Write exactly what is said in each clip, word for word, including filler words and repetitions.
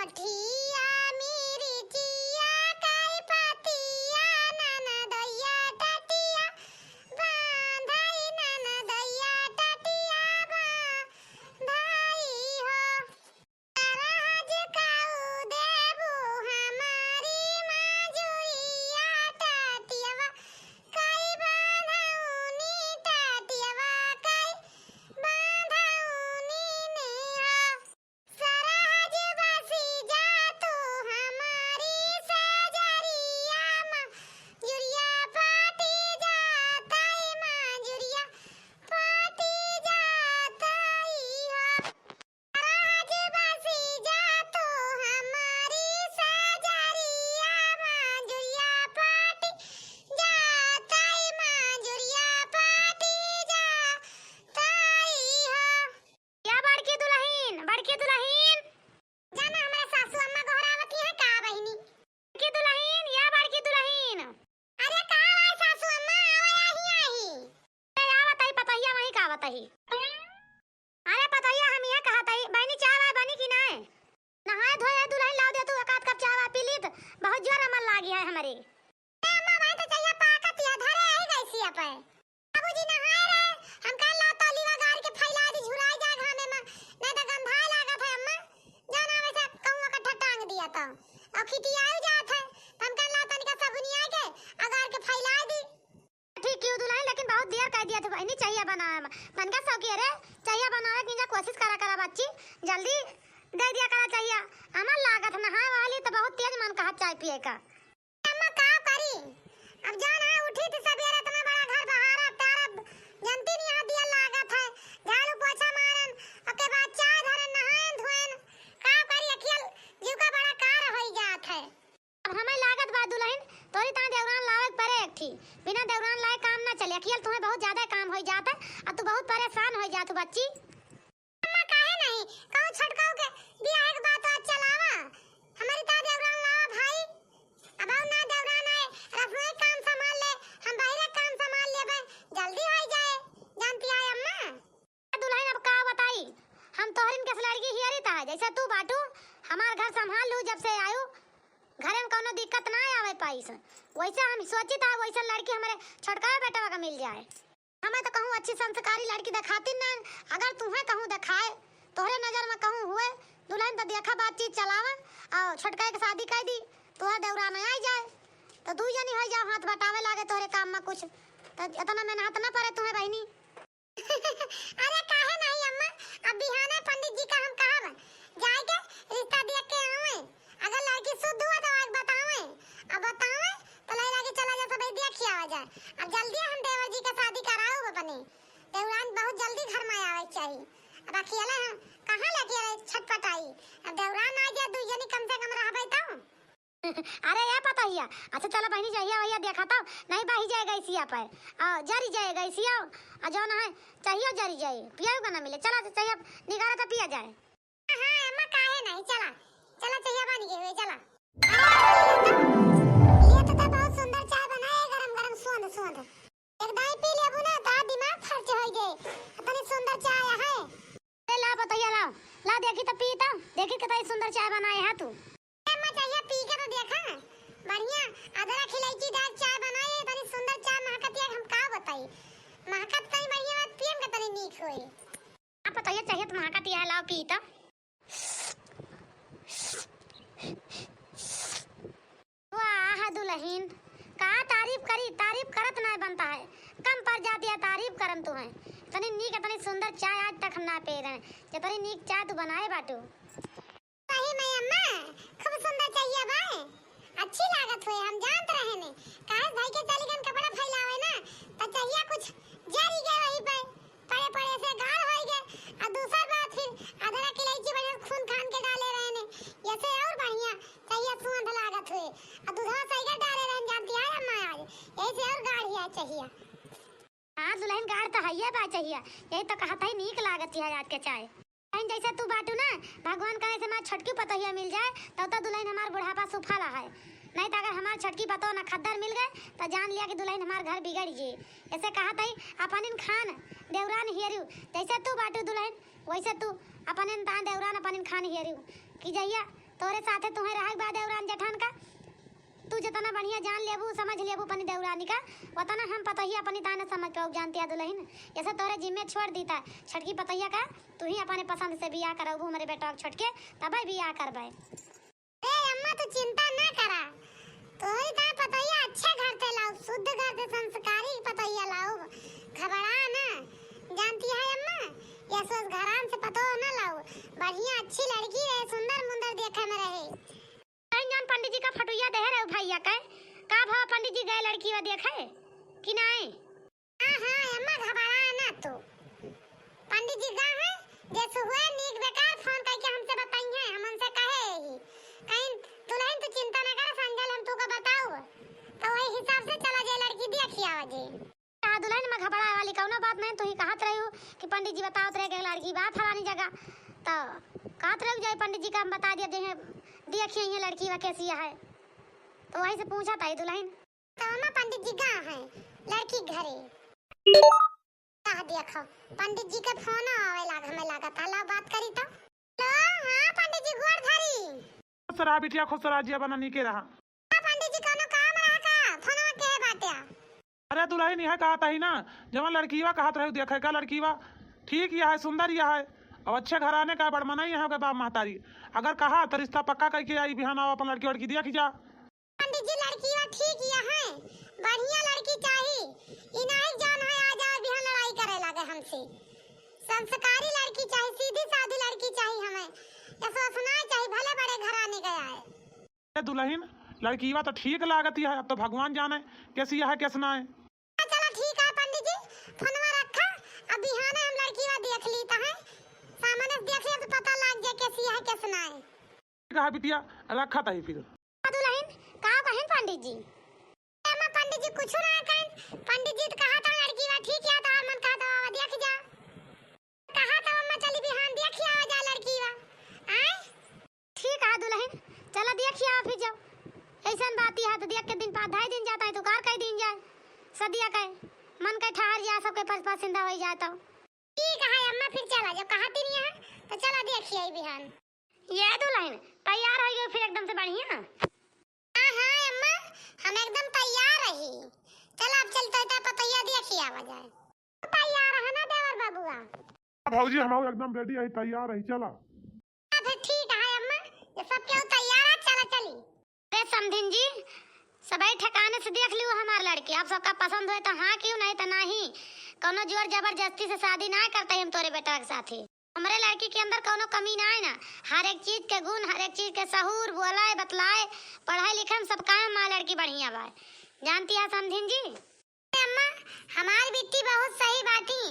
ठिया मिरिचिया कई पतिया, ननदइया टटिया बांधई, ननदइया टटिया बांधई हो। सरहज काऊ देबू हमारी माजुरिया, टटियवा कई बांधउनी, टटियवा कई बांधउनी ने हो। सरहज बसी जा तू हमारी सजरिया, माजुरिया पाटी जातई, माजुरिया पाटी जातई हो। सरहज बसी जा तू हमारी सजरिया, माजुरिया पाटी जातई, माजुरिया पाटी जातई हो। या बड़की दुलहिन, बड़की दुलहिन। जाना हमरे सासू अम्मा गोहरावती है का बहिनी? बड़की दुलहिन, या बड़की दुलहिन। अरे का भाई सासू अम्मा, आवा यहीं आई। ए, आवत ही पतोहिया वहीं का आवत ही। अरे पतोहिया हम यह कहत ही, बहिनी चाय वाय बनी कि नाय? नहाए धोए दुलहिन लाव दे तू, एक आध कप चाय वाय पी लीत, बहुत जोर मन लागी है हमरे। ए अम्मा, भाई तो चाहिए पाकत या धरे यही गैसिया पे। बाबूजी नहाए रहे, हम कहन लाओ तौलिया गार के फैला दी, झुराई जाए घामे में, नहीं तो गंधाए लागत है अम्मा। जाना वैसे कहूँ इकट्ठा टांग दिया तो, और खिटियाऊ जात है, तो हम कहन लाओ तनिका सबुनिया के अगार के फैला दी। ठीक कियो दुलहिन, लेकिन बहुत देर कर दिया था बहिनी, चाहिए बनावे में। तनिका सौकी रे, चाहिए बनावे की जा कोशिश करा करा बच्ची, जल्दी दे दिया करा चाहिए। हमार लागत नहाए वाली तो बहुत तेज मन कहत चाय पिए का। अम्मा का करी, अब जौन है उठी तो सबेरे इतना बड़ा घर बहारा तारब, जनती नहीं यहाँ दिया लागत है, झाड़ू पोछा मारन, ओके बाद चाय धरन, नहायन धोयन, का करी अखियल जीव का बड़ा कार होई जात है। अब हमें लागत बा दुलहिन, तोरी ता देवरान लावे के परे एक ठी, बिना देवरान लाए काम ना चले, अखियल तुम्हें बहुत ज्यादा काम होई जात है, अब तू बहुत परेशान होई जात बच्ची। अम्मा, काहे नहीं? कहूँ छोटकाऊ के बियाह के बात आज चलावा। हमरी ता देवरान लावा भाई। अब और ना देवरान आए, रसोई काम संभाल ले, हम बाहरे काम संभाल लेबे, जल्दी होई जाए। जानती है अम्मा? दुलहिन अब का बताई, हम तोहरिन के लड़की हियरी ता है, जैसे तू बाटू, हमार घर संभाल लू जब से आयू, घरे में कौनो दिक्कत ना आवे पाइस। वैसे हम सोची ता, वैसे लड़की हमरे छोटकाऊ बेटवा का मिल जाए। हमें तो कहूँ अच्छी संस्कारी लड़की देखाती ना, अगर तुम्हें कहूँ देखाए, तोहरे नजर में कहूँ हुए, दुलहिन तो देखा बातचीत चलावा, और छोटका के शादी कर दी, तोहरा देवरान आई जाए, तो दू जनी हो जाओ, हाथ बटावे लागे तोहरे काम में कुछ, तो इतना मेहनत ना पड़े तुम्हें बहिनी। अरे काहे नहीं अम्मा, अब बिहाने पंडित जी का हम कहब, जाए के रिश्ता देख के आवे। अगर लड़की शुद्ध हुआ तो आज बतावे, अब बतावे तो लई लागे चला जा, सब देख के आवा जाए। अब जल्दी हम देवर जी के शादी कराओ अपने, देवरान बहुत जल्दी घर में आवे के चाहिए। अब अकेले हम कहाँ ले अकेले छटपटाई, अब देवरान आ जाए, दुई जनी कम से कम रहबे तो। अरे ए पतोहिया, अच्छा चलो बहिनी, चाहिए वहिया देखा तो, नहीं बही जाए गैसिया पर, आ, जरी जाए गैसिया, आ जौन है चाहिए जरी जाए, पियाऊ का ना मिले, चला चाहिए निकाला तो पिया जाए। हाँ, अम्मा, काहे नहीं? चला, चला, चहिया बन गए हुए, चला। अरे, ये तो, ये तो, तो बहुत सुंदर चाय बनाए, गरम गरम सोंध सोंध। एक दाई पी लेबू ना, ता दिमाग खर्च हो गए। इतनी सुंदर चाय है। अरे ला पतोहिया, लाओ, ला, देखी तो पी तो, देखी कितनी सुंदर चाय बनाए है तू। अम्मा, चाहिए पी के तो देखा, बढ़िया अदरक इलायची डाल चाय बनाए, इतनी सुंदर चाय महकत है, हम का बताई, महकत तनी बढ़िया बात, पियम के तनी नीक होई। आप बताइए, चाहिए तो महकत यह, लाओ पी तो। वाह दुलहिन, का तारीफ करी, तारीफ करत नाय बनता है, कम पड़ जाती है तारीफ करन तुम्हें। इतनी नीक, इतनी सुंदर चाय आज तक हम ना पी रहे, जितनी नीक चाय तू बनाए बाटू। सही में अम्मा, खूब सुंदर चाहिए भाई, अच्छी लागत हुए, हम जानत रहे ने, काहे भाई के चली गन कपड़ा फैलावे ना, तो चाहिए कुछ जरी गए वही पे, पड़े पड़े से गाढ़ होई गए, और दूसर बात फिर अदरक इलायची बढ़िया खून खान के डाले रहे ने, जैसे और बढ़िया चाहिए सुगंध लागत हुए, और दूधवा सही के डाले रहे, जानती है अम्मा आज, यही से और गाढ़िया चाहिए। हाँ दुलहिन, गाढ़ तो हइये बा चाहिए, यही तो कहत है नीक लागत है आज के चाय। दुलहिन जैसे तू बाटू ना, भगवान करे से हमार छोटकी पतोहिया मिल जाए, तब तो दुलहिन हमार बुढ़ापा सुफल है। नहीं तो अगर हमार छोटकी पतोह ना खद्दर मिल गए, तो जान लिया कि दुलहिन हमार घर बिगड़ गई। ऐसे कहत है, अपनिन खान देवरान हियरू, जैसे तू बाटू दुलहिन, वैसे तू अपनिन तान देवरान अपनिन खान हियरू, कि जहिया तोरे साथे तुहे रहक बा देवरान जेठान का, तू जितना बढ़िया जान लेबू, समझ लेबू अपनी देवरानी का, उतना हम पतोहिया अपनी ताने समझ पाऊ, जानती है दुलहिन। जैसे तोरे जिम्मे छोड़ दीता है, छोटकी पतोहिया का, तू ही अपने पसंद से बियाह करबू हमरे बेटवा के छोटके, तबे बियाह करबे। अरे अम्मा, तू चिंता ना करा, तोहरी ताए पतोहिया अच्छे घर से लाऊ, शुद्ध घर से संस्कारी पतोहिया लाऊ, घबरा ना। जानती है अम्मा, यस वस घरान से पतोह ना लाऊ, बढ़िया अच्छी लड़की रहे, सुंदर मुंदर देखे में रहे। कहीं जान पंडित जी का फटुइया देहे रहे भैया के, का भवा पंडित जी गए लड़की वा देखे कि नाई? हाँ, हाँ, अम्मा घबरा ना तू। पंडित जी गा हैं, जैसे हुए नीक बेकार फोन करके हमसे बताई हैं, हम उनसे कहे ही। कहीं दुलहिन तू चिंता ना कर, संजल हम तू का बताऊ, तो वही हिसाब से चला जाए लड़की देखी आवा जी। हाँ दुलहिन, में घबराए वाली कौनो बात नहीं, तू ही कहत रही हो कि पंडित जी बतावत रहे कि लड़की बा फलानी जगह, तो कहत रही जाए पंडित जी का हम बता दिया, देखे देखी ये लड़की वा कैसी है, तो वही से पूछा था दुलहिन। तो अम्मा पंडित जी गा हैं लड़की घरे। कहा देखो, पंडित जी के फोन आवे लाग, हमें लागत है, लाओ बात करी तो। हेलो, हाँ पंडित जी, गोड़ धरी। खुश रहा बिटिया, खुश रहा, जिया बना नीके रहा। हाँ पंडित जी, कोनो काम रहा का? फोनवा के बाटे? अरे दुलहिन, यह कहत ही ना, जवन लड़कीवा कहत रहे देखे का, लड़कीवा ठीक यह है, सुंदर यह है, अब अच्छे घराने का बड़ मनई है ओके बाप महतारी। अगर कहा तो रिश्ता पक्का करके आई, बिहान आओ अपन लड़की वड़की देख जा। पंडित जी, लड़कीवा ठीक यह है, बढ़िया लड़की चाही, ई नाहीं जान है आ जाए बिहान लड़ाई करे लागे हमसे। संस्कारी लड़की चाही, सीधी सादी लड़की चाही हमें, ऐसा सुनाए चाही, भले बड़े घराने गया है। ए दुलहिन, लड़कीवा तो ठीक लागत ही है, अब तो भगवान जाने कैसी है कैस नाई। चला ठीक है पंडित जी, फोनवा रखा, अब बिहाने हम लड़कीवा देख लीत है, सामने से देख लिया तो पता लाग जाए कैसी है कैस नाई। ठीक है बिटिया, रखा ताई फिर। दुलहिन, का कहिन पंडित जी? अम्मा पंडित जी कुछ ना कहिन, पंडित जी तो कहा था लड़कीवा ठीक है, तो मन कहा था देख जा, कहा था अम्मा चली बिहान देख आवा जा लड़कीवा। आए? ठीक है दुलहिन, चला देख आवा फिर जाओ। ऐसन बात ही है तो देख के दिन पाँच ढाई दिन जाता है तो कार कह दिन जाए, सदिया कहे मन के ठहर जाए, सबके पस पसंदा हो जाए तो। ठीक है अम्मा, फिर चला जाओ, कहा तीन यहाँ तो चला देख आई बिहान। ये दुलहिन तैयार हो गई फिर एकदम से बढ़िया। हाँ हाँ अम्मा, हम एकदम तैयार रही। चला अब चलते हैं तो पतैया देखी आवा जाए। तैयार है ना देवर बबुआ? हाँ भौजी, हम एकदम रेडी है, तैयार है, चला। हाँ, फिर ठीक है अम्मा, ये सब क्यों तैयार है, चला चली। अरे समधिन जी, सबही ठिकाने से देख लियो हमार लड़की, आप सबका पसंद होए तो हाँ कियो, नहीं तो नहीं। कौनो जोर जबरदस्ती से शादी ना करते हम तोरे बेटा के साथे। हमरे लड़की के अंदर कौनो कमी ना है ना, हर एक चीज के गुण, हर एक चीज के सहूर, बोलाए बतलाए, पढ़ाई लिखे में सब काम हमार लड़की बढ़िया बा। जानती है समधिन जी? अम्मा, हमार बिट्टी बहुत सही बाटी।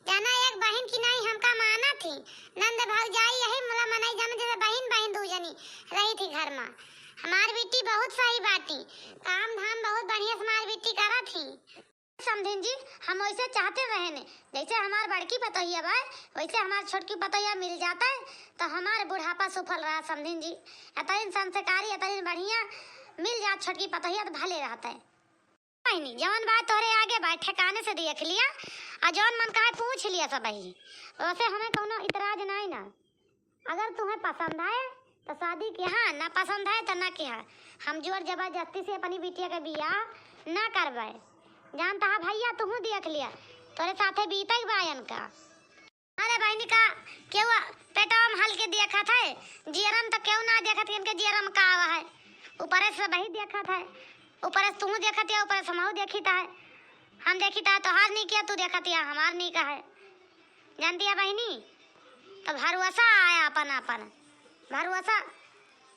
जाना एक बहिन की नाई हमका माना थी। नंद भौजाई यही मुला मनाई जाना जैसे बहिन बहिन दू जनी रही थी घर में। हमार बिट्टी बहुत सही बाटी। काम धाम बहुत बढ़िया से हमार बिट्टी करा थी। समधिन जी, हम वैसे चाहते रहे ने, जैसे हमार बड़की पतोहिया बा, वैसे हमार छोटकी पतोहिया मिल जाता है, तो हमार बुढ़ापा सुफल रहा समधिन जी। अतरीन संस्कारी, अतरीन बढ़िया मिल जात छोटकी पतोहिया तो भले रहता है। बहिनी, जवन बात तोहरे आगे बा, ठिकाने से देख लिया, आ जवन मन कहे पूछ लिया सबही। वैसे हमें कौनो इतराज नाई ना। अगर तुम्हें पसंद है तो शादी किहा, ना पसंद है तो ना किहा। हम जोर जबरदस्ती से अपनी बिटिया के बियाह ना करबे। जानता है भैया, तुहू देख लिया, तोरे साथे बीते बा इनका। अरे बहिनी का केहू पेटवा में हल के देखत है, जियरम तो केहू ना देखत, इनके जियरम का आवा है। ऊपरे से सबही देखत है, ऊपरे से तू देखत है, ऊपरे से हमहू देखित है। हम देखित है तोहार नीक है, तू देखत है हमार नीक है। जानती है बहिनी, तो भरोसा आया अपन अपन, भरोसा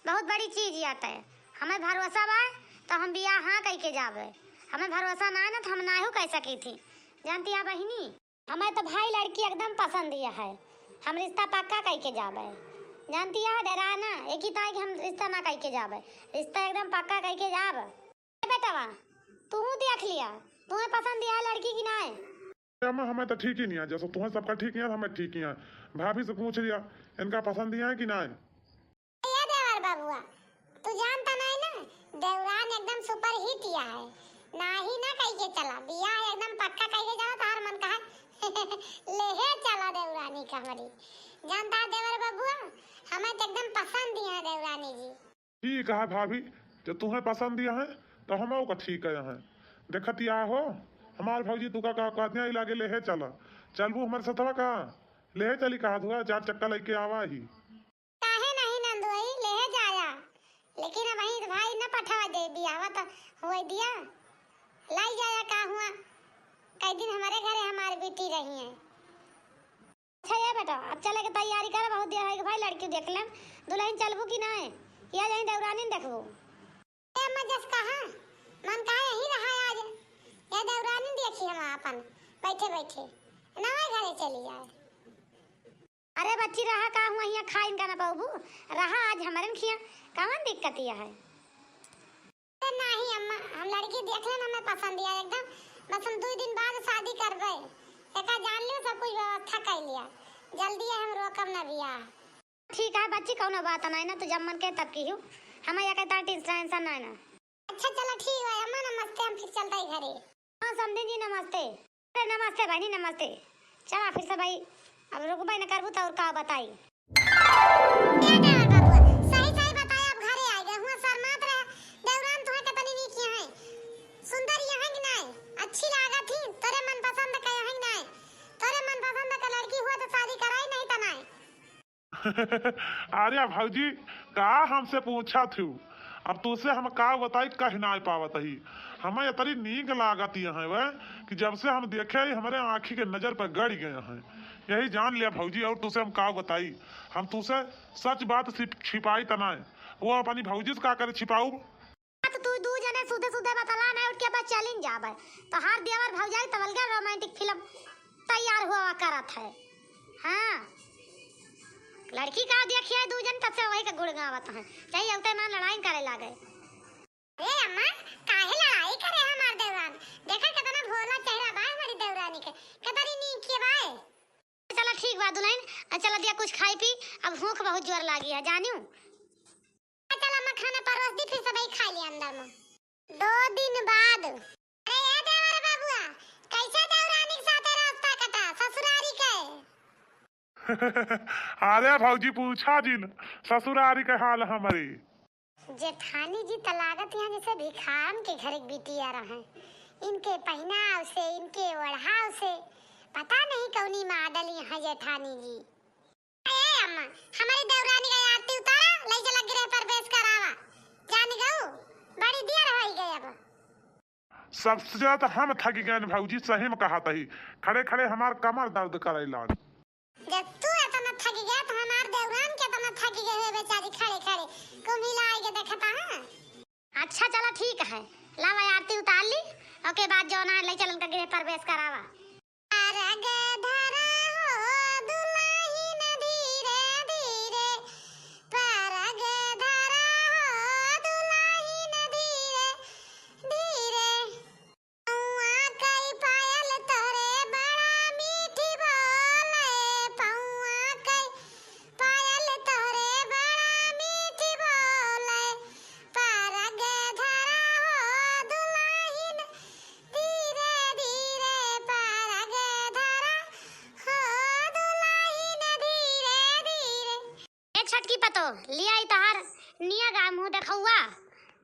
बहुत बड़ी चीज आटे। हमें भरोसा बा तो हम बियाह हाँ कह के जाबे, हमें भरोसा ना है ना तो हम नाहू कह सकी थी। जानती है बहिनी, हमें तो भाई लड़की एकदम पसंद ही है, हम रिश्ता पक्का कह के जाबे। जानती है, डरा ना, एक ही ताई कि हम रिश्ता ना कह के जाबे, रिश्ता एकदम पक्का कह के जाब। ए बेटवा, तू देख लिया, तुम्हें पसंद है लड़की कि नाई? अम्मा, हमें तो ठीक ही नहीं है, जैसे तुम्हें सबका ठीक ही है, हमें ठीक ही है। भाभी से पूछ लिया, इनका पसंद ही है कि नाई? ए देवर बबुआ, तू जानता नहीं ना, देवरान एकदम सुपर हिट या है, नाही ना कह के चला, बियाह एकदम पक्का कह के चला, तार मन कहा लेहे चला देवरानी का हमारी। जानता है देवर बबुआ, हमें तो एकदम पसंद ही है देवरानी जी। ठीक है भाभी, जब तुहैं पसंद अहैं, तउ हमहू का ठीक अहैं। देखत या हो, हमार भौजी तुका का कहत हैं, ई लागे लेहे चला। चलबू हमरे सथवा का? लेहे चली कहत हुआ, चार चक्का लइके आवा ही। काहे नहीं नंदोई, लेहे जाया। लेकिन अबहीं भाई न पठवा दे, बियाहवा त होए दिया। लाई जाया का हुआ, कई दिन हमरे घरे हमार बिटी रही है। अच्छा ए बेटा, अब चले के तैयारी कर, बहुत देर होइ गै भाई, लड़की देख लेम। दुलहिन चलबू कि नाहीं? या जाई देवरानी देखबू? ए अम्मा जस कहा, मन कहा यहीं रहा आज। या देवरानी देखी हम आपन बैठे बैठे, नवा घरे चली जाए। अरे बच्ची रहा का हुआ, हियाँ खाइन का ना पउबू? रहा आज हमरन खिया, कवन दिक्कत या है? अरे नाही अम्मा, हम लड़की देख लेन, हमें पसंद या एकदम। बस हम दुइ दिन बाद शादी करबे। एका जान लियो, सब कुछ व्यवस्था कर लिया। जल्दी है, हम रोकब ना बियाह। ठीक है बच्ची, कउनो बात नाहीं ना, तू जब मन के तब किहू। हमें या कहता टेंशन वेंशन नाहीं ना। अच्छा चला ठीक है अम्मा, नमस्ते, हम फिर चलता ही घरे। हाँ समधी जी नमस्ते। अरे नमस्ते बहिनी नमस्ते। चला फिर से भाई, अब रुकबे न करबू तो और का बताई। ए देवर बबुआ, सही सही बताया, अब घरे आ गए हुआ, शर्मात रहे। देवरान तुहे कितनी नीक यहाँ है, सुंदर यहाँ कि नाहीं? अच्छी लागत ही, तोरे मनपसंद का यहाँ कि नाहीं? तोरे मनपसंद का लड़की हुआ तो शादी कराई, नहीं तो नाहीं। अरे भौजी, का हमसे पूछत हू? अब तुसे हम का बताई, कह नाहीं पावत ही। हमें इतनी नीक लागत यहाँ वह कि जब से हम देखे ही, हमरे आँखी के नजर पर गड़ गए हैं। यही जान लिया भौजी, और तुसे हम का बताई, हम तुसे सच बात छिप-, छिपाई त नाहीं। वो अपनी भौजी से का करे छिपाऊ? तो तू दू जने सुधे सुधे बतला ना उठ के बस चलिन जाबे। तोहार देवर भौजाई तब अलगे romantic film तैयार हुआ करत है। हाँ, लड़की का देखिए दू जन तब से वही के गुण गावत हैं, चाहे उते मार लड़ाई करे लागे। ए अम्मा, काहे लड़ाई करे हमार देवरान? देखा कितना भोला चेहरा बा हमारी देवरानी के, कितनी नीक के बाए। चला ठीक बा दुलहिन, चला दिया कुछ खाई पी, अब भूख बहुत जोर लागी है जानियो। चल अम्मा, खाना परोस दी, फिर सबही खाई ली अंदर में। दो दिन बाद। अरे ए देवर बबुआ, कैसे देवरानी के साथे रास्ता कटा ससुरारी के? अरे भौजी, पूछा जिन ससुरारी के हाल हमरी। जेठानी जी त लागत यहाँ जैसे भिखारन के घर के बिटिया रहे। इनके पहनाव से, इनके ओढ़ाव से पता नहीं कौनी model यहाँ जेठानी जी। ए अम्मा, हमारी देवरानी का आरती उतारा, ले चला गृह प्रवेश करावा। जान गऊ, बड़ी देर होई गई अब। सबसे ज्यादा हम थक गए भौजी, सही में कहा तही। खड़े खड़े हमार कमर दर्द करे लाग। जब तू इतना थक गया तो हमार देवरान के इतना थक गए हुए बेचारी खड़े खड़े। कुम्हिला आइके देखता है। अच्छा चला ठीक है, लावा आरती उतार ली, ओके बाद जौन है ले चलन का गृह प्रवेश करावा। अरग धरा हो दुलहिन धीरे धीरे, परग धरा हो दुलहिन धीरे धीरे। पौआ कई पायल तोहरे बड़ा मीठी बोले, पौआ कई पायल तोहरे बड़ा मीठी बोले, परग धरा हो दुलहिन धीरे धीरे, परग धरा हो दुलहिन धीरे धीरे। ए छोटकी पतो, लिया ई तोहार निया गा मुँह देखौआ,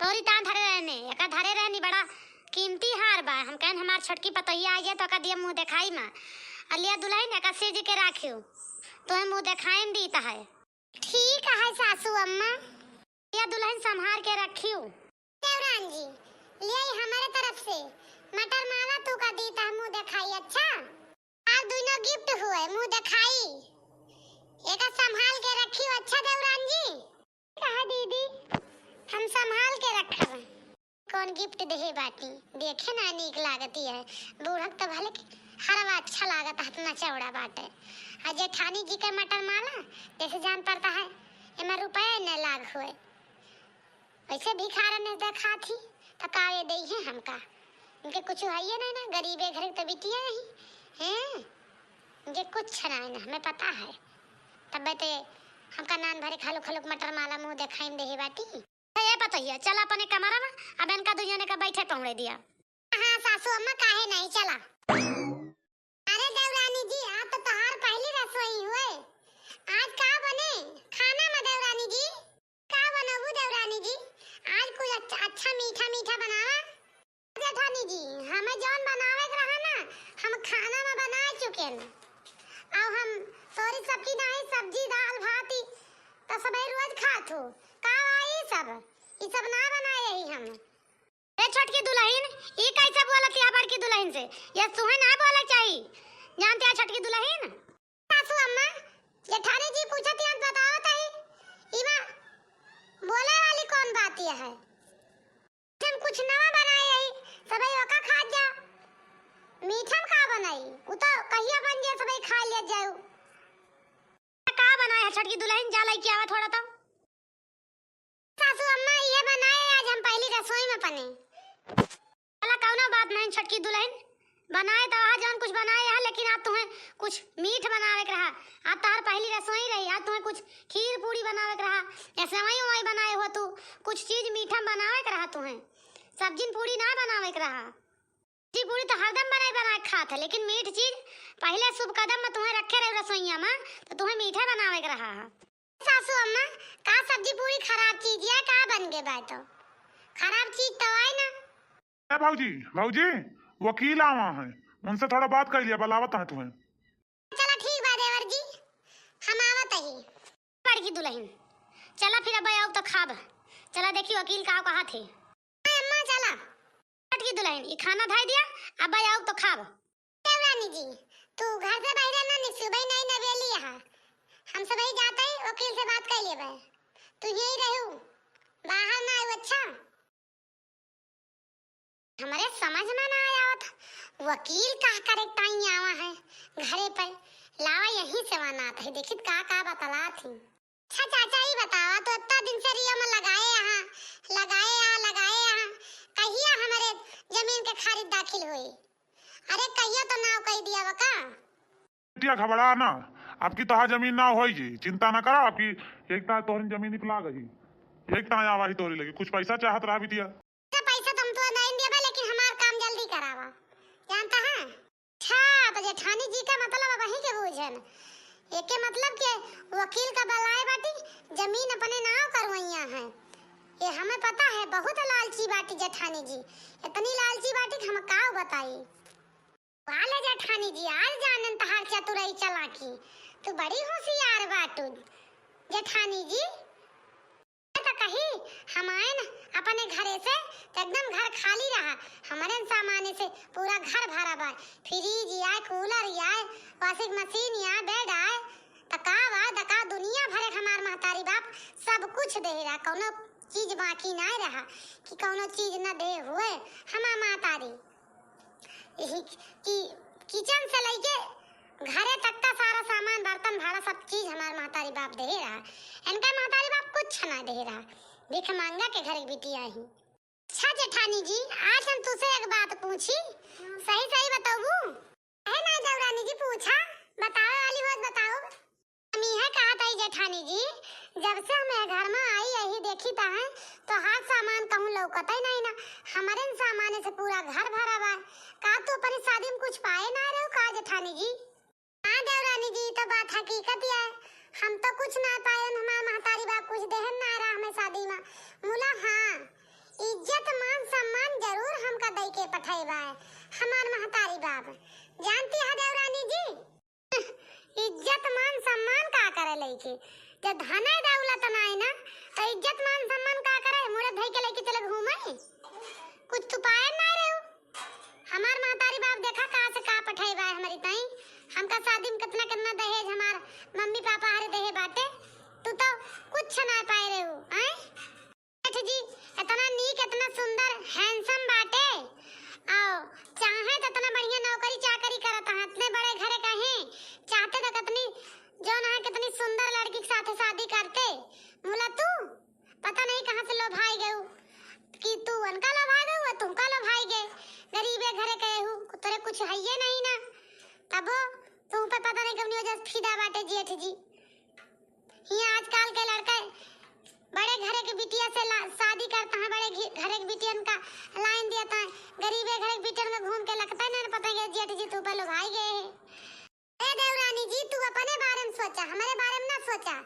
तोरी तान धरे रहने, एका धरे रहनी बड़ा कीमती हार बा। हम कहन हमार छोटकी पतोहिया आ गया तो एका दिया मुँह देखाई मा। आ लिया दुलहिन एका सीज के राखियो, तोहे मुँह देखाई में दीत है। ठीक है सासू अम्मा। या दुलहिन संभार के रखियो। देवरान जी, ले आई हमारे तरफ से मटर माला तू का दीत है मुँह देखाई, अच्छा? आप दोनों gift हुए, मुँह देखाई। एका संभाल के रखियो, अच्छा देवरान जी? कहा दीदी, हम संभाल के रखब। कौन gift देहे बाटी, देखे ना नीक लागती है। बूढ़क तो भले हरवा अच्छा लागत, हतना चौड़ा बाटे। आ जेठानी जी के मटर माला, जैसे जान पड़ता है, एमा रुपया न लाग हुए। वैसे भिखारन ने देखा थी, तो कावे देई है हमका। इनके कुछ हइये नहीं ना, गरीबे घर के तो बिटिया रही हैं, इनके कुछ नहीं ना, हमें पता है। तबे ते हमका नान भरे खालुक खालुक मटर माला मुँह देखाई में देहे बाटी। तो ये पतोहिया, चल अपने कमरा में, अब इनका दुइयो जने का बैठे पहुँड़े दिया। हाँ सासू अम्मा, काहे नहीं, चला। अरे देवरानी जी, आज तो तोहार पहली रसोई हुए, आज का बने खाना में देवरानी जी? का बनबू देवरानी जी? अथु, का बा ई सब? ई सब ना बनाए ही हम। ए छोटकी दुलहिन, ई कैसे बोलत या बड़की दुलहिन से? ये तुहे ना बोले चाही। जानते हैं छोटकी दुलहिन? सासू अम्मा, जेठानी जी पूछत या बतावत ही। इमा बोले वाली कौन बात ये है? हम कुछ नवा बनाए ही, सबई ओका खात जा। मीठा में का बनाई? उ तो कहिया बन जाए, सबई खा ले जाऊ। का बनाए है छोटकी दुलहिन? जा लइके आवा थोड़ा तो। सासू अम्मा, ये बनाए आज हम पहली रसोई में अपने। चला, कौनो बात नहीं छोटकी दुलहिन, बनाए तो आज जौन कुछ बनाए है, लेकिन आज तुहे कुछ मीठ बनावे के रहा। आज तोहार पहली रसोई रही, आज तुहे कुछ खीर पूड़ी बनावे के रहा, या सेवई उवई बनाए हो तू, कुछ चीज मीठा में बनावे के रहा तुहे। सब्जी पूड़ी ना बनावे के रहा। सब्जी पूड़ी तो हरदम बनाए बनाए खात है, लेकिन मीठ चीज पहले शुभ कदम में तुहे रखे रहे रसोईया में, तो तुहे मीठे बनावे के रहा। सासू अम्मा, का सब्जी पूड़ी खराब चीज या का बन गए बा तो? खराब चीज तो आए ना। ए भौजी, भौजी, वकील आवा है, उनसे थोड़ा बात कर लिया, बुलावत है तुम्हें। चला ठीक बा देवर जी, हम आवत ही। बड़की दुलहिन, चला फिर अब आऊ तो खाब। चला देखी वकील का कहा थे। हाँ अम्मा, चला। बड़की दुलहिन, ई खाना धाई दिया, अब आऊ तो खाब। देवरानी जी, तू घर से बाहर ना निकसू, भाई नहीं नवेली यहाँ। हम सब ही जाते ही वकील से बात कर लेबे। तू यही रहू, बाहर ना आऊ, अच्छा? हमरे समझ में ना आवत, वकील का करे ताई आवा है घरे पे। लावा यहीं से वनात है, देखित का का बतलात ही। अच्छा चाचा, ई बतावा, तो इतना दिन से रिया में लगाए यहाँ, लगाए यहाँ, लगाए यहाँ, कहिया हमरे जमीन के खारिज दाखिल होई? अरे कहिया तो नाव कही दिया बा का? बिटिया घबरा ना, आपकी तोहार जमीन ना होई जी, चिंता ना करा, आपकी एक तार तोहरी जमीन निपला गई, एक तार आवा ही तोहरी लगी, कुछ पैसा चाहत रहा बिटिया। अच्छा, पैसा तो हम तो नहीं देबे, लेकिन हमार काम जल्दी करावा, जानता है? अच्छा, तो जेठानी जी का मतलब अब वही के बूझन, एके मतलब के वकील का बलाए बाटी, जमीन अपने नाव करवैया है। ये हमें पता है, बहुत लालची बाटी जेठानी जी, इतनी लालची बाटी कि हम का बताई। वाले जेठानी जी, आज जानन तहार चतुराई चालाकी, तू बड़ी होशियार बाटू जेठानी जी। मैं तो कही, हम आएन अपने घरे से, तो एकदम घर खाली रहा, हमरे सामाने से पूरा घर भरा बा, फ्रिज आए, कूलर आए, वॉशिंग मशीन आए, बेड आए, तो का बा, तो का दुनिया भरे हमार महतारी बाप सब कुछ दे रहा, कौनो चीज बाकी ना रहा कि कौनो चीज न दे हुए हमार महतारी। यही कि किचन से लेके घरे तक का सारा सामान, बर्तन, भाड़ा, सब चीज हमार महतारी बाप दे रहा। इनका महतारी बाप कुछ ना दे रहा, भीख मांगा के घर के बिटिया ही। अच्छा जेठानी जी, आज हम तुसे एक बात पूछी, सही सही बताबू? है ना देवरानी जी, पूछा, बतावे वाली बात बताओ। हम इहे कहत हई जेठानी जी, जब से हम ए घर में आई, यही देखी त हैं, तोहार सामान कहूँ लौकत ही नहीं ना, हमरे सामाने से पूरा घर भरा बा। का तू अपनी शादी में कुछ पाए ना रहो का जेठानी जी? हाँ देवरानी जी, ई तो बात हकीकत है, हम तो कुछ ना पाए, हमार महतारी बाप कुछ देहन ना रहा हमें शादी में। मुला हाँ, इज्जत मान सम्मान जरूर हमका दई के पठेबा है हमार महतारी बाप, जानती है देवरानी जी? इज्जत मान सम्मान का करे लइके? जब धन दौलत नाई ना, तो इज्जत मान सम्मान का करे? मुड़े धई के लइके चले घूमे? कुछ तू पाए ना रहो। हमार महतारी बाप देखा कहाँ से का पठाई बा हमारी ताई। हमका शादी में कितना कितना दहेज हमार मम्मी पापा हरे देहे बाटे, तू तो कुछ ना पाए रहो, आए? सेठ जी, इतना नीक, इतना सुंदर, handsome बाटे। आओ, चाहे तो इतना बढ़िया नौकरी चाकरी करत हैं, इतने बड़े घरे कहे, चाहते तो कितनी, जौन है, कितनी सुंदर लड़की के साथे शादी करते। मुला तू, पता नहीं कहाँ से लोभाई गऊ, कि तू उनका लोभाई गऊ, और तुमका लोभाई गए। गरीबे घरे कहे हूँ, तोरे कुछ हइये नहीं ना, तबो तुम पे पता नहीं कवनी वजह से फिदा बाटे जेठ जी। हियाँ आजकल के लड़के बड़े घरे के बिटिया से ला-, शादी करता है, बड़े घी-, घरे के बिटियन का line देता है, गरीबे घरे के बिटियन में घूम के लगता है ना, पता है जेठ जी तू पे लोभाई गए है। ए देवरानी जी, तू अपने बारे में सोचा, हमरे बारे में ना सोचा,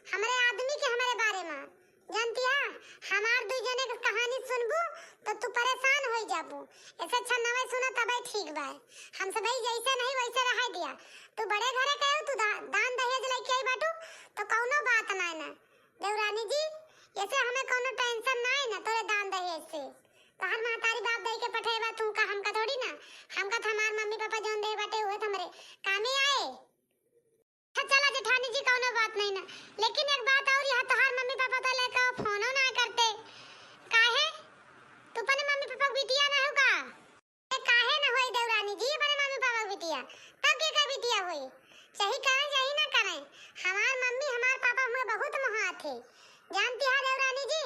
हमरे आदमी के हमरे बारे में। जानती है, हमार दुई जने के कहानी सुनबू तो तू परेशान हो जाबू। ऐसे अच्छा नवे सुना तबे ठीक बा। हम सब ही जैसे नहीं वैसे रह दिया। तू बड़े घरे के हो, तू दा-, दान दहेज लेके आई बाटू तो कौनो बात ना ना। देवरानी जी, ऐसे हमें कोनो tension ना है ना तोरे दान दहेज से। तोहार महतारी बाप दे के पठेबा, तू का हमका थोड़ी ना, हमका तो हमार मम्मी पापा जौन दे बाटे उहे तो हमरे कामे आए। अच्छा चला जेठानी जी, कोनो बात नहीं ना, लेकिन एक बात और, यहाँ तोहार मम्मी पापा तो लेके फोनो ना करते, काहे? तू अपने मम्मी पापा के बिटिया ना हो का? ए, काहे न होई देवरानी जी, अपने मम्मी पापा के बिटिया, तब के का बिटिया होई? चाहे करे, चाहे ना करे, हमार मम्मी, हमार पापा हमें बहुत मोहात है। जानती है देवरानी जी,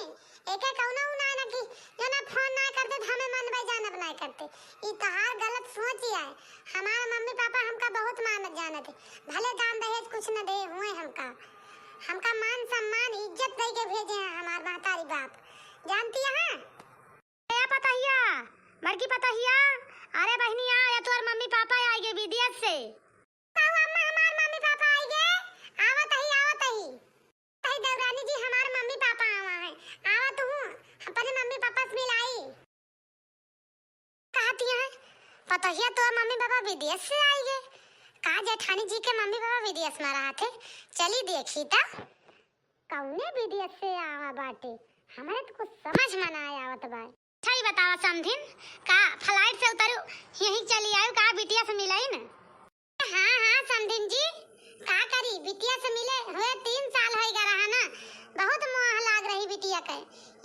एके कौनो उ ना, ना कि जो ना फोन ना करते तो हमें मन भाई जानब ना करते। ई तहार गलत सोच ही है। हमार मम्मी पापा हमका बहुत मानत जानत है, भले दान दहेज कुछ न दे हुए हमका, हमका मान सम्मान इज्जत दे के भेजे हैं हमार महतारी बाप, जानती है? ए पतोहिया, बड़की पतोहिया, अरे बहिनी आ, ये तोर मम्मी पापा आइगे विदेश से। कहू अम्मा, हमार मम्मी पापा आइगे? आवत ही, आवत ही। कही देवरानी जी, हमार मम्मी पापा आवा है, आवत हूँ, अपने मम्मी पापा से मिलाई। कहती है, पतोहिया तोर मम्मी पापा विदेश से आइगे? का जेठानी जी के मम्मी पापा विदेश में रहत है? चली देखी त। कौने विदेश से आवा बाटे, हमरे तो कुछ समझ में ना आवत बा। अच्छा, ई बतावा समधिन, का flight से उतरू, यहीं चली आयु, का बिटिया से मिलाई न? हाँ, हाँ, समधिन जी, का करी, बिटिया से मिले हुए तीन साल होइगा रहा ना, बहुत मोह लाग रही बिटिया के,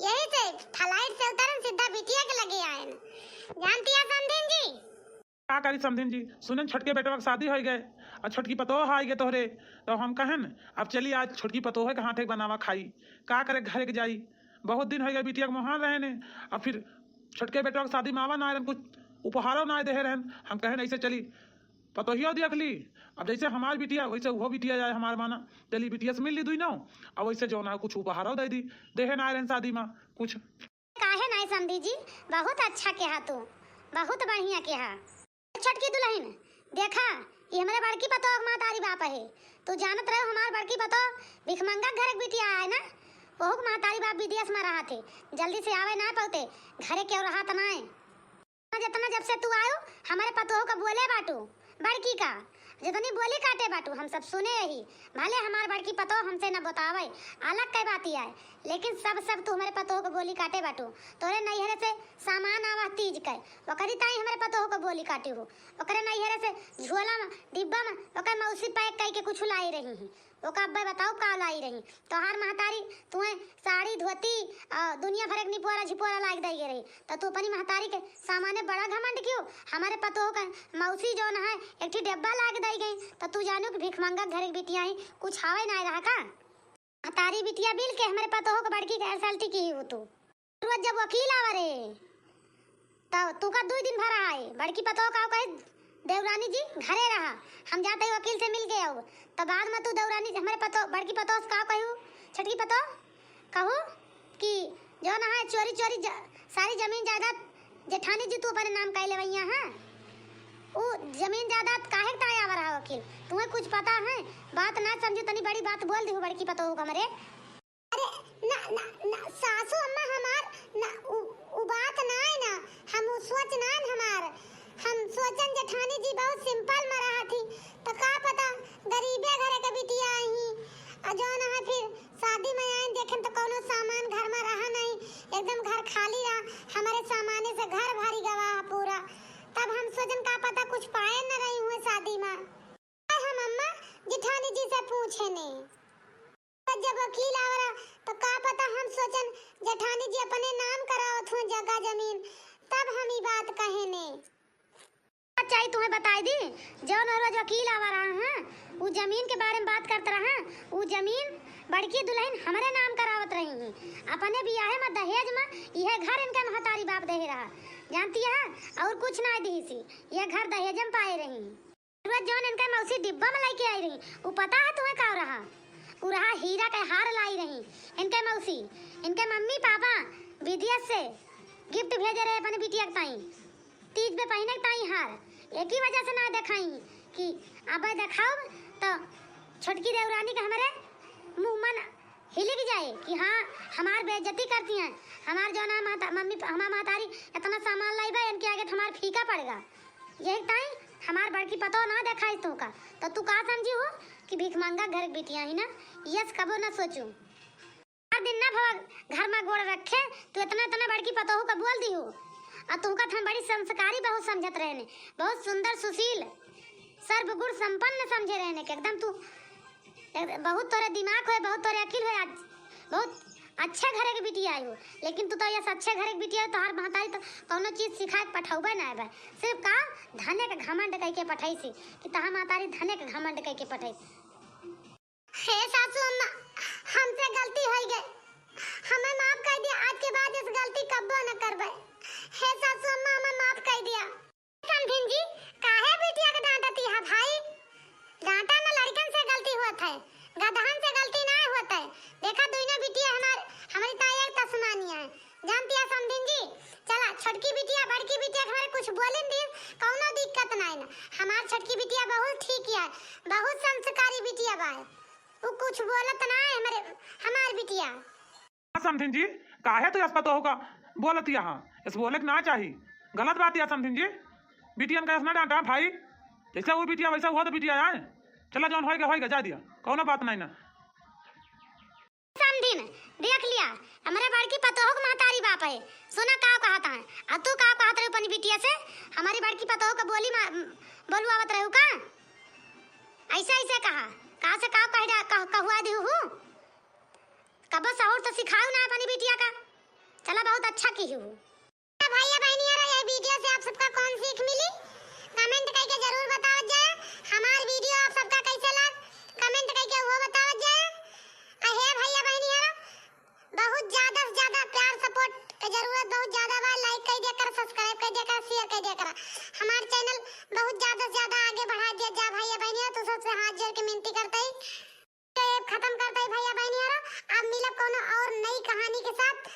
यही से flight से उतरन सीधा बिटिया के लगे आयन। जानती है समधिन जी, का करी समधिन जी, सुनेन छोटके बेटवा के शादी होइगे, अउर छोटकी पतोह आइगे तोहरे, तो हम कहेन, अब चली आज छोटकी पतोह के हाथे के बनावा खाई, का करे घरे के जाई, बहुत दिन होइगे बिटिया के मोहान रहेन, अउर फिर छोटके बेटवा के शादी में आवा ना रहेन, कुछ उपहारो ना देहे रहेन, हम कहेन ऐसे चली पतोहियो देख ली, अब जैसे हमार बिटिया वैसे उहो बिटिया जाए हमार माना, चली बिटिया से मिल ली दुइनो, अउर वैसे जौन है कुछ उपहारो दे दी, देहे ना रहेन शादी में कुछ। काहे नाई समधी जी, बहुत अच्छा केहा तू, बहुत बढ़िया केहा। छोटकी दुलहिन, देखा, ई हमरे बड़की पतोह के महतारी बाप है। तू जानत रहो हमार बड़की पतोह भिखमंगा के घरे के बिटिया है ना, ओहू के महतारी बाप विदेश में रहत है, जल्दी से आवे ना पौते, घरे केहू रहत ना है। जितना जब से तू आयो, हमरे पतोह का बोले बाटू, बड़की का, जितनी बोली काटे बाटू, हम सब सुने ही। भले हमार बड़की पतोह हमसे न बतावे, अलग के बात ही आए, लेकिन सब, सब तू हमरे पतोह का बोली काटे बाटू। तोरे नैहरे से सामान आवा तीज के, ओकरी ताई हमरे पतोह का बोली काटी हो। ओकरे नैहरे से झोला में, डिब्बा में, ओकर मौसी pack कई के कुछ लाई रही ही। ओका अब्बे बताओ का लाई रही। तोहार महतारी तुहे साड़ी, धोती, आ, दुनिया भर के निपोरा झिपोरा लाग दे रही। तो तू अपनी महतारी के सामने बड़ा घमंड क्यों? हमारे पतोह का मौसी जौन है, एक ठी डिब्बा लाग दे गई। तो तू जानू कि भिखमंगा घर के बिटिया ही, कुछ हवे ना रहा का? महतारी बिटिया बिल के हमारे पतोह के बड़की के assault की हो तू। रोज जब वकील आवा रे, त तू का दुई दिन भर आए, बड़की पतोह का कहे, "देवरानी जी, घरे रहा, हम जाते ही वकील से मिल के आऊ।" त बाद में तू देवरानी, हमरे पतोह, बड़की पतोह से का कहू, छोटकी पतोह, कहू कि जौन है चोरी चोरी ज-, सारी जमीन जायदाद जेठानी जी तू अपने नाम कर लेवैया है। उ जमीन जायदाद काहे के ताय आवा रहा वकील? तुम्हें कुछ पता है? बात ना समझू, तनी बड़ी बात बोल दी बड़की पतोह हमरे। अरे, ना, ना, ना, सासू अम्मा हमार, ना, उ, उ बात ना है ना, हम उ सोच ना है हमार। हम सोचन जेठानी जी बहुत simple में रहा थी, तो का पता गरीबे घरे के बिटिया आई, आ जौन है फिर शादी में आइन देखेन तो कौनो सामान घर में रहा नहीं, एकदम घर खाली रहा, हमारे सामाने से घर भरी गवा है पूरा। तब हम सोचन का पता कुछ पाए न रही हुए शादी में। हम अम्मा जेठानी जी से पूछे ने। जब वकील आवा रहा, तो का पता हम सोचन जेठानी जी अपने नाम करावत हुए जगह जमीन, तब हम ई बात कहे ने। चाही तुम्हें बताई दी, जौन रोज वकील आवा रहा है, उ जमीन के बारे में बात करत रहा, उ जमीन बड़की दुलहिन हमरे नाम करावत रही हैं। अपने बियाहे में दहेज में इहे घर इनके महतारी बाप दे रहा, जानती है, और कुछ ना दी सी, यह घर दहेज में पाए रही। रोज जौन इनके मौसी डिब्बा में लेके आई रही, उ पता है तुम्हें का रहा? उ रहा हीरा के हार लाई रही इनके मौसी। इनके मम्मी पापा विदेश से gift भेजे रहे अपने बिटिया के ताई, तीज पे पहने के ताई हार। एक ही वजह से ना देखाई कि अब देखाओ तो छोटकी देवरानी के हमारे मुंह मन हिलिक जाए कि हाँ, हमार बेइज्जती करती हैं, हमार जौन है महता-, मम्मी, हमार महतारी इतना सामान लाई बा, इनके आगे तो हमार फीका पड़ेगा। यही ताई हमार बड़की पतोह ना देखाई तू का, तो तू का समझी हो कि भिखमंगा घर के बिटिया ही ना, यस कबो ना सोचू। दिन ना भवा घर मा गोड़ रखे, तू इतना, इतना बड़की पतोहू का बोल दिहू। अउर तुहका त हम बड़ी संस्कारी बहू समझत रहेन, बहुत सुंदर, सुशील, सर्वगुण संपन्न समझे रहेन कि एकदम तू, एक-, बहुत तोरे दिमाग होए, बहुत तोरे अकिल होए, आज बहुत अच्छे घरे के बिटिया आइहू, लेकिन तू तो यस अच्छे घरे के बिटिया आइहू, तोहार महतारी तो कौनो चीज सिखाए के पठौबे ना आवे। सिर्फ का धने के घमंड कइके पठैसी कि तोहार महतारी धने के घमंड कइके पठैसी। हे सासू अम्मा, हमसे गलती होइ गई, हमें माफ कर दिया, आज के बाद इस गलती कब्बो न करबे। हे सासू अम्मा, हमें माफ कर दिया। समधिन जी, काहे बिटिया के डांटती है भाई? डांटा न, लड़कन से गलती होत है, गदहन से गलती ना होत है। देखा, दुइनो बिटिया हमार, हमारी ताई एक तसमानी है। जानती है समधिन जी, चला, छोटकी बिटिया, बड़की बिटिया के हमारे कुछ बोलिन दी, कौनो दिक्कत ना है ना। हमार छोटकी बिटिया बहुत ठीक है, बहुत संस्कारी बिटिया बा है। उ कुछ बोलत ना है हमारे, हमार बिटिया। समधिन जी, काहे तू अस पतोहू का बोलत यहाँ? अस बोले के ना चाही, गलत बात है समधिन जी। बिटियन का अस ना डांटा भाई, जैसे वो बिटिया वैसे वो तो बिटिया आए। चला, जौन होएगा होएगा, जा दिया, कौनो बात नहीं ना। समधिन, देख लिया, हमरे बड़की पतोहू के महतारी बाप है, सुना का कहत है, आ तू का कहत रहे अपनी बिटिया से, हमारी बड़की पतोहू का बोली मा-, बोलवावत रहू का? ऐसे ऐसे कहा, का से का कह डा-, कह-, कहुआ दिहू हूँ? कबो सहूर तो सिखाऊ ना अपनी बिटिया का। चला, बहुत अच्छा की हूँ। भैया बहनिया रे, ये वीडियो से आप सबका कौन सीख मिली, कमेंट करके जरूर बताओ जाए। हमार वीडियो आप सबका कैसे लाग, कमेंट करके वो बताओ जाए। आ हे भैया बहनिया रे, बहुत ज्यादा से ज्यादा प्यार सपोर्ट के जरूरत बहुत ज्यादा बा। लाइक कर दिया कर, सब्सक्राइब कर दिया कर, शेयर कर दिया कर। हमार चैनल बहुत ज्यादा से ज्यादा आगे बढ़ा दिया जा भैया बहनिया, तो सबसे हाथ जोड़ के विनती करते ही तो ये खत्म करते ही भैया बहनिया रे। अब मिलब कोनो और नई कहानी के साथ।